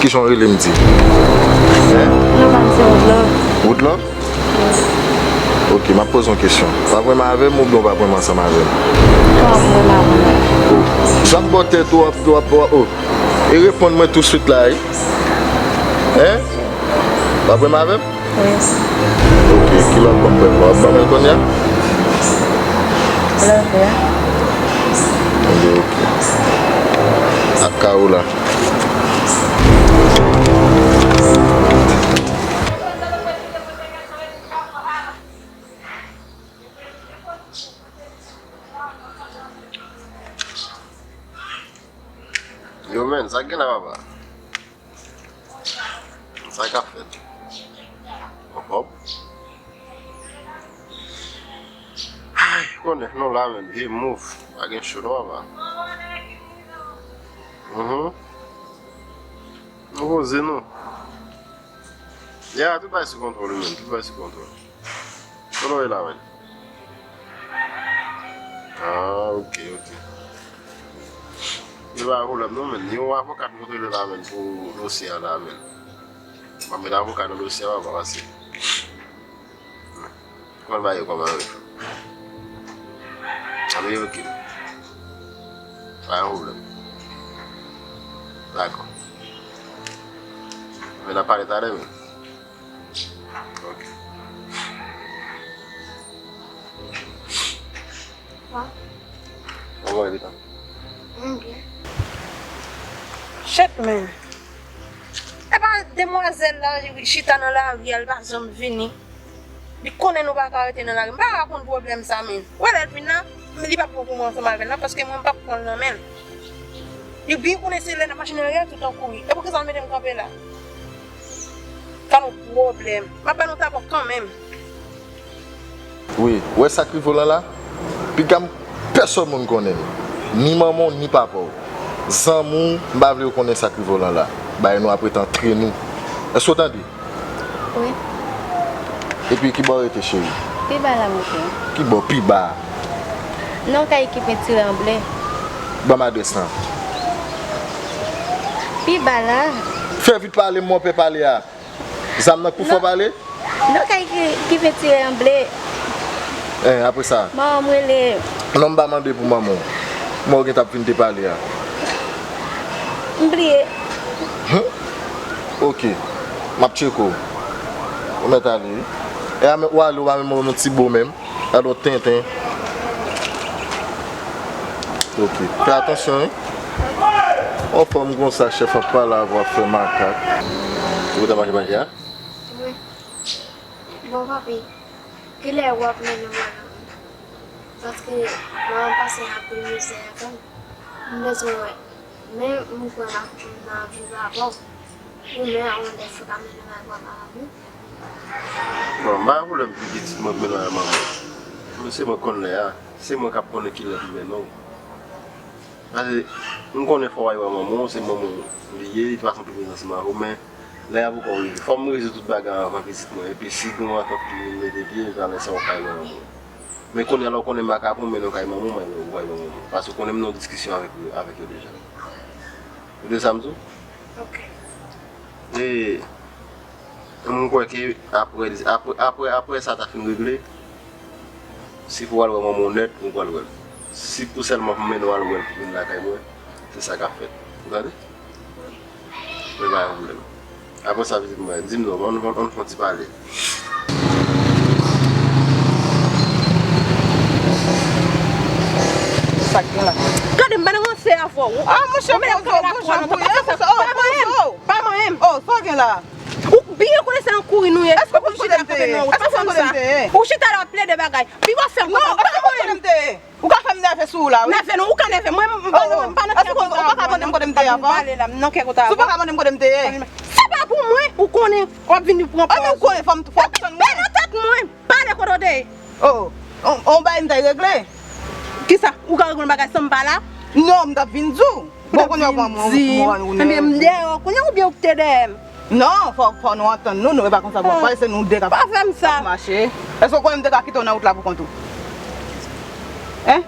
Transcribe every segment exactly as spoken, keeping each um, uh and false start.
Kijan w rele m di? Hein? Non, pa m se Woodlove. Woodlove? Ok, m ap poze yon kesyon. W ap renmen avè m oubyen w p ap renmen ansanm avè m? Ou ap renmen avè m. Oh. Jan m bò tèt ou, w ap, w ap, w ap, oh. E reponn mwen touswit la, wi. Hein? W ap renmen avè m? Wi. Ok, kilè w ap ban m pèp la? W ap ban m l kounye a? Lè w vle a. Ebyen, ok. Ak Kaola. Yo, men, sa k gen la, papa? Sa k ap fèt? Hòp, hòp. Ay, konnen, nou la, men, vye move. Pa gen cho, non, papa. Mhm. Nou poze, nou. Ya, tout bagay sou kontwòl, wi, men. Tout bagay sou kontwòl. Kote w ye la, men? Ah, ok, ok. Li pa pwoblèm non, men. Ni yon avoka nou kontre la, men, pou dosye a la, men. M ap met avoka nan dosye a, papa, pase. Kòman bagay yo kòman yo? Anben, ok. Pa gen pwoblèm. Dakò. Men n ap pale talè, men. Ok. Wa. Kòman w ye, Pita? Mwen byen. Shit, man. Epa demwazèl la chita nan lari a, li pa janm vini. Li konnen nou pa ka rete nan lari. M pa ka konn pwoblèm sa, men. Ou wè lè l vin la, li p ap pran pou mwen ansanm avè l non, paske mwen m p ap pran l nan men l. Li byen konnen se lè n ap mache nan lari a, tout an kouri. E poukisa l mete m kanpe la? Sa yon pwoblèm. M ap ba nou tapòt kanmenm. Wi, ou wè sak rive w lan la? Piga m pèsòn moun konnen l. Ni manman w, ni papa w. Zanmi w, m pa vle yo konnen sak rive w lan la. Bagay nou ap ret antre nou. Èske w tande? Wi. Epi ki bò w rete, cheri? Pi ba la m rete. Ki bò pi ba a? Non kay ki pentire an ble. Ban m adrès lan. Pi ba la. Fè vit pale, m wè w pè pale a. Zam nan k pou fè w pale? Non kay ki, ki pentire an ble. Eh, apre sa? Manman m rele. Non, m pa mande pou manman w. Mwen w gen t ap fin te pale a. M bliye. Hum? Ok. M ap tcheke w. Ou mèt ale, wi. E a men, ou ale, ou pa menm yon ti bo menm. Gade yon tenten. Ok. Fè atansyon, wi. Anfòm konsa, chèf ap pale avè w, ap fè makak. Ou kontan manje manje a? Wi. Bon, papi, kilè w ap mennen mwen la? Paske mwen pase anpil mizè avè w. M bezwen wè. Men m kwè m ap, m ap viv avè w. Ou men yon lè fò w ta mennen m al wè manman m. Bon, m pa gen pwoblèm pou pitit mwen pou mennen w al manman w. Men se mwen k konn lè a. Se mwen k ap konnen kilè pou m mennen w. Paske m konnen fò w al wè manman w, se manman w li ye, li te pase anpil mizè ansanm avè w, men lè avoka w rive, fò m rezoud tout bagay anvan pitit mwen. Epi si gen yon antant ki vin mete pye, talè sa w ka al wè manman w. Men kounye a la w konnen m pa ka pran w mennen w kay manman w, m al wè, w al wè manman w. Paske w konnen m nan yon diskisyon avèk, avèk yo deja. Ou tande sa m di w? Ok. E, mwen kwè ke apre, apre, apre, apre sa ta fin regle, si pou w al wè manman w nèt, mwen pral wè l. Si pou sèlman pou m mennen w al wè l pou vin lakay mwen, se sa k ap fèt. Ou tande? Men pa gen pwoblèm. Apre sa, pitit mwen, di m non, ann, ann, ann fè yon ti pale. Sa k gen la? Gade, m pa nan ranse avè w. Ah, monchè, Pozo, bon jan pou ye, Pozo, oh, Pozo. Pa manyen m. Oh, sa w gen la? Ou byen konnen se nan kouri nou ye. Èske ou konnen kote m te ye? Èske ou konnen kote m te ye? Ou chita la w ap plede bagay. Pi w ap fè m konsa. Non, ou pa konnen kote m te ye. Ou ka fè m nève sou ou la, wi. Nève non, ou ka nève. Mwen, m pa nan, m pa nan kè konsa. Ou pa ka mande m kote m te ye avan? M pale la, m nan kè konsa. Si ou pa ka mande m kote m te ye. Se pa pou mwen, ou konnen, w ap vin pran pòz. Anben ou konnen fò m, fò m tann ou. Pale nan tèt mwen, pale kote w te ye. Oh, on, on bagay m t al regle. Kisa? Ou ka regle yon bagay san m pa la? Non, m t ap vin di w. Bon, kounye a w pran mwen, mwen, mwen, mwen. Ebyen, m dèyè w, kounye a oubyen ou te dèyè m? Non, fò, fò nou antann nou, nou, e pa konsa pou w ap pale, se nou de k ap, k ap mache. Èske w konnen m te ka kite w nan wout la pou kont ou? Hein?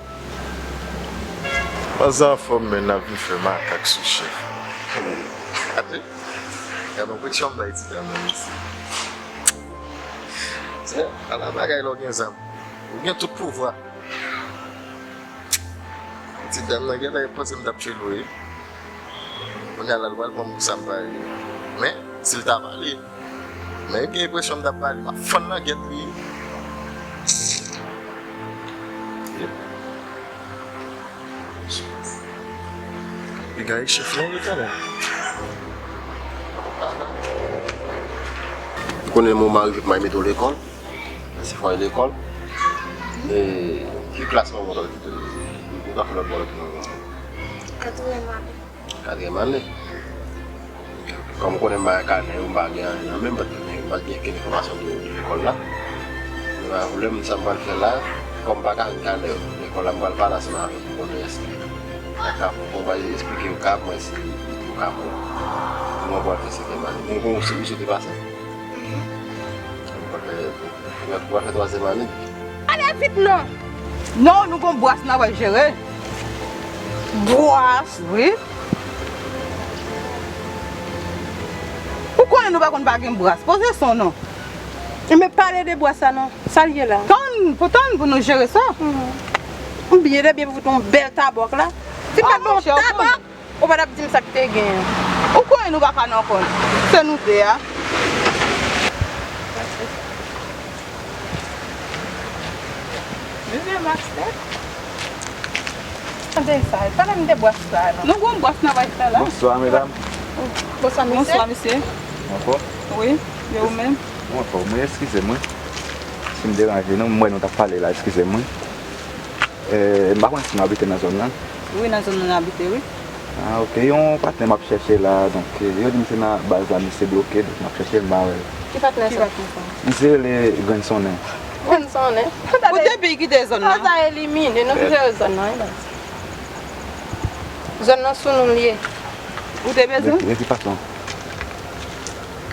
Manzè anfòm, men n ap vin fè makak sou chèf. Gade. Gade yon presyon m bay ti dam nan isi. Se ala bagay lè w gen zam. Ou gen tout pouvwa. Ti dam nan genlè panse m t ap tchwe l wi. Kounye a la, l pral pran m pou sa m pa ye. Men, si l ta pale, men gen enpresyon m t ap pale, m ap fann nan gèt li. Piga e chèf lan wi kanmenm. Ou konnen moman rive pou m al mete w lekòl. Se fwa lekòl. E ki klas manman w kite w? Ou ka fè lòt bò lòt manman w? Katriyèm ane. Katriyèm ane. Kòm ou konnen m pa gen kanè yo, m pa gen anyen nan men m, m pa t gen, m pa t gen kenn enfòmasyon de, de lekòl la. Men pa gen pwoblèm, sa m pral fè la, kòm m pa ka jwenn kanè lekòl la, m pral pale ansanm avèk ou pou konnen èske sa ka, pou m pral esplike yo ka pou mwen si yo ka pou mwen pral fè senkyèm ane. Mwen konn ou sou, ou sou te pase. Mwen pral fè, mwen pral fè twazyèm ane. Ale vit non! Non, nou gon bwas n a pral jere. Bwas? Wi. Ou konnen nou pa konn pa gen bwas. Poze son non. Men pale de bwas sa non. Sa l ye la? Tann, pou tann pou nou jere sa. M byen de byen pou fout yon bèl tabòk la. Si m pa t ba w tabòk, ou pa t ap di m sa k te gen an. Ou konnen nou pa ka nan kont. Se nou de a. Mezye Max nèt. Tande sa, pale m de bwas sa non. Nou gon bwas n a pral fè la. Bonswa medam. Bonswa mesye. Bonswa mesye. Anfòm? Wi, e ou menm? Mwen anfòm wi, eskize mwen si m deranje nou, m wè nou t ap pale la, eskize mwen. Eh, m pa konnen si nou abite nan zòn nan. Wi, nan zòn nan nou abite wi. Ah, ok. Yon patnè m ap chèche la, donk, eh, yo di m se nan baz la misye bloke, donk m ap chèche l, m pa wè l. Ki patnè sa? Misye rele Grenn Sonnen. Grenn Sonnen? Pou depi l kite zòn nan. Sa elimine, nou ki jere zòn nan, wi, baz. Zòn nan sou nou l ye. Ou te bezwen? De, de ki fason?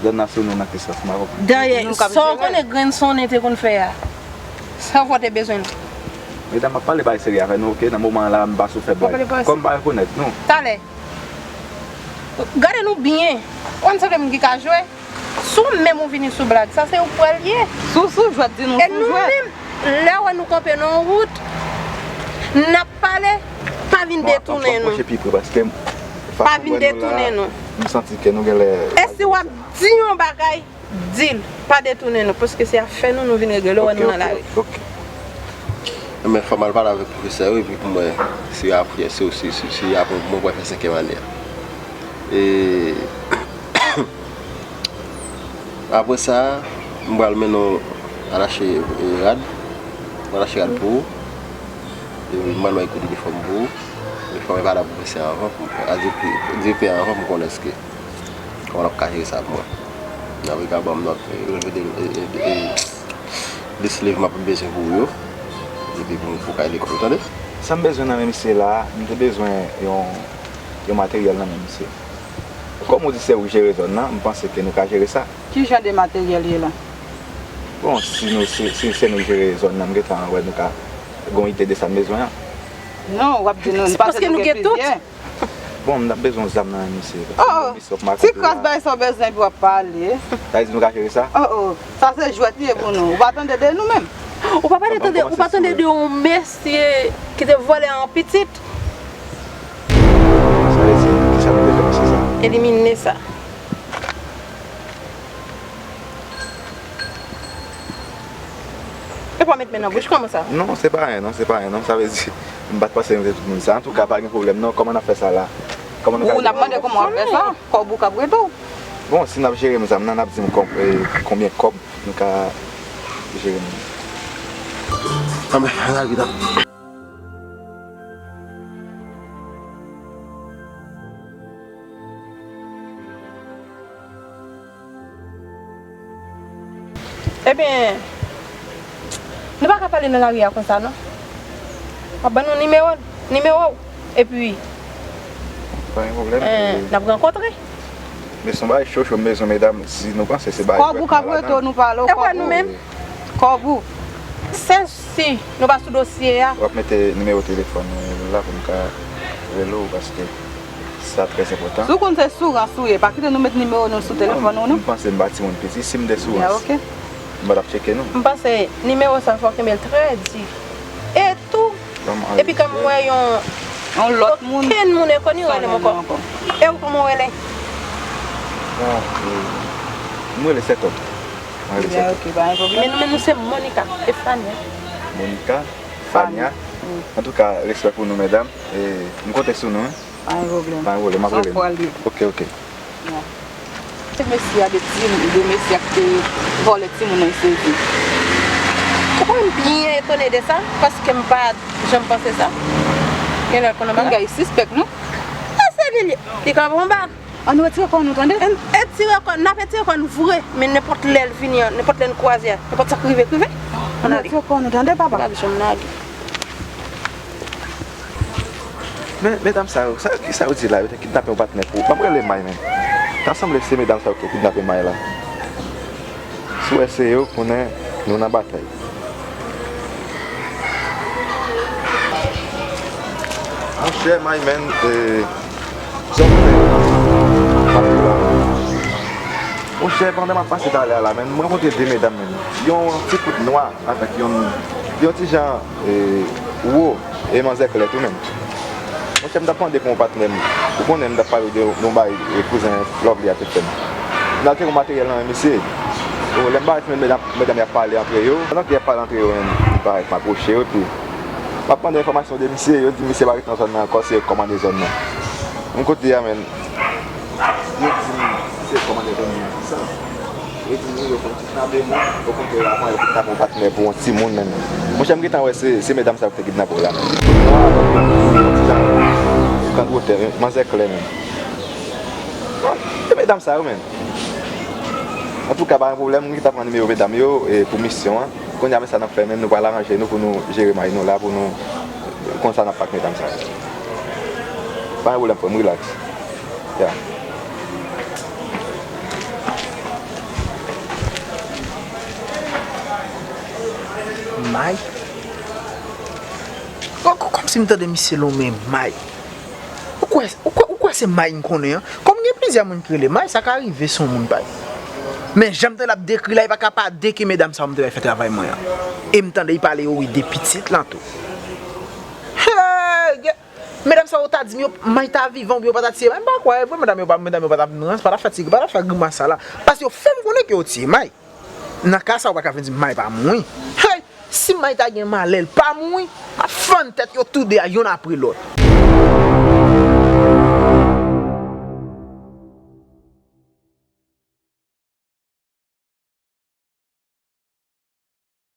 Zòn nan sou nou nan ki sans, m pa konprann. Dayè, sa w konnen Grenn Sonnen te konn fè a? Sa w te bezwen l? Medam, m ap pale bagay serye avè nou, ok? Nan moman an la, m pa sou fè bagay. Kòm m pa rekonèt nou. Talè. Gade nou byen. Ou konn se de moun ki ka jwe? Si w menm ou vini sou blag, sa se ou k pral ye. Si w sou jwèt, di nou sou jwèt. E nou menm, lè w wè nou kanpe nan yon wout, n ap pale, pa vin detounen nou. Pa vin detounen nou. M santi ke nou genlè. E si w ap di yon bagay, di l, pa detounen nou, paske se afè nou, nou vin regle l, ou wè nou nan lari. Ok, ok. Ebyen, fò m al pale avèk pwofesè yo, epi pou m wè si y ap, si, si, si, si y ap, mwen pral fè senkyèm ane a. E, apre sa, m pral mennen w al achte, e, rad. M pral achte rad pou ou. E, m pral bay kout inifòm pou ou. E, fò m pale ak pwofesè anvan, pou m, a, direktè, direktè anvan pou m konnen èske kòman l ap ka jere sa pou mwen. Apre, l ka ban m nòt, e, revè de, e, e, e, lis liv m ap bezwen pou ou yo. Epi pou, pou kay lekòl, ou tande? Sa m bezwen nan men misye la, m te bezwen yon, yon materyèl nan men misye. Kòm ou di se ou k jere zòn nan, m panse ke nou ka jere sa. Ki jan de materyèl ye la? Bon, si nou, si, si se nou k jere zòn nan, m gentan wè nou ka gen yon ide de sa m bezwen an. Non, w ap di nou, se paske nou gen plizyè. Bon, m t ap bezwen yon zam nan men misye. Oh, oh. Ti kras bagay sa w bezwen epi w ap pale. Sa vle di nou ka jere sa? Oh, oh. Sa se jwèt li ye pou nou. Ou pa tande de nou menm? Ou pa pale tande, ou pa tande de yon mesye ki te vòlè yon pitit? Sa vle di, kisa nou te fè mesye sa? Elimine sa. E pa met men nan bouch, kòman sa? Non, se pa anyen, non, se pa anyen, non. Sa vle di, m pa t panse nou te tout moun sa. Antouka, pa gen pwoblèm, non. Kòman n ap fè sa la? Kòman nou ka... Ou, n ap mande kòman w ap fè sa? Kòb ou k ap rete w. Bon, si n ap jere m zam nan, n ap di m kòb, e, konbyen kòb nou ka jere moun. Anben, n al vit an. Ebyen, nou pa ka pale nan lari a konsa non. M ap ban nou nimewo, nimewo w. Epi, pa gen pwoblèm, eh, n ap rankontre. Men se yon bagay cho cho m bezwen, medam, si nou panse se bagay jwèt nou ladan. Kòb ou k ap rete w, nou pale w kòb ou. E kwè nou menm. Kòb ou. Se si nou pa sou dosye a. W ap mete nimewo telefòn ou la pou m ka rele w, paske Sa trè enpòtan. Si w konn se sou rans ou ye, pa kite nou met nimewo nou sou telefòn ou non. M panse m pa timoun piti, si m te sou rans, m pa t ap tcheke nou. M panse nimewo sa fò w kenbe l trè di. E tou, epi kan m wè yon, yon lòt moun, okenn moun enkoni rele m ankò. E ou, kòman w rele? Bon, e, m rele Sètòm. M rele Sètòm. Ok, pa gen pwoblèm. Men nou menm nou se Monica e Fania. Monica, Fania. Antouka, respè pou nou, medam. E, m konte sou nou, wi. Pa gen pwoblèm. Pa gen pwoblèm, m ap rele nou. Ok, ok. Se mesye a de ti, de mesye a ki te vòlè timoun nan, sezi. Ou konnen m byen etone de sa, paske m pa janm panse sa. Genlè l konn yon bagay. Nèg la sispèk, non? E se li, li, li ka bon ba. Ann retire kò nou, tande? Ann etire kò, n ap etire kò nou vre, men nenpòt lè l vini an, nenpòt lè n kwaze a, nenpòt sa k rive, k rive. Ann ale. Ann retire kò nou, tande, papa? Ann ale, janm lage. Men, medam sa yo, sa, kisa yo di la? Yo te kidnape yon patnè pou, m ap rele May, men. Ta sanble se medam sa yo ki te kidnape May la. Si w wè se yo, konnen nou nan batay. Monchè, May, men, e, sa w fè? Monchè, pandan m ap pase talè a la, men, m rankontre de medam, men. Yon ti kout nwa avèk yon, yon ti jan, e, wo e manzè klè tou, men. Monchè, m t ap mande pou yon patnè m. Ou konnen, m t ap pale w de yon bagay, e, kouzen Lovely a te fè m. M t al tcheke yon materyèl nan men misye. O, lè m parèt, men medam, medam y ap pale antre yo. Pandan ke y ap pale antre yo, men, m parèt, m apwoche yo, epi m ap mande enfòmasyon de misye. Yo di misye pa ret nan zòn nan ankò, se yo k kòmande zòn nan. M kote a, men. Yo di m se kòmandè zòn nan ki sa. Yo di m wi, yo fè yon ti frape moun, okontrè, avan yo kidnape yon patnè pou yon timoun, men. Monchè, m gentan wè se, se medam sa yo ki te kidnape w la, men. Yon ti jan grande hauteur, manzè klè, men. Bon, se medam sa yo, men. Antouka, pa gen pwoblèm, m gentan pran nimewo medam yo, e, pou misyon an. Kounye a, men sa n ap fè, men nou pral aranje nou pou nou jere may nou la, pou nou konn sa n ap fè ak medam sa yo. Pa gen pwoblèm, frè m, relax. Ya. May? Kò-, kò-, kòmsi m tande misye lonmen May. Ou kwè, ou kwè, ou kwè se May m konnen an? Kòm gen plizyè moun ki rele May, sa ka rive se yon moun May. Men jan m tande l ap dekri la, li pa ka pa de ke medam sa yo m te wè fè travay mwen an. E m tande li pale yo wi de pitit lan tou. Hey! Medam sa yo ta di m yo, May ta vivan oubyen yo pa ta tiye May. M pa kwè vre, medam yo pa, medam yo pa t ap nan rans, pa t ap fè ti, pa t ap fè grimas sa la. Paske yo fè m konnen ke yo tiye May. Nan ka sa, ou pa ka vin di m May pa mouri. Hey! Si May ta gen malè, l pa mouri, m ap fann tèt yo tou de a, yonn apre lòt.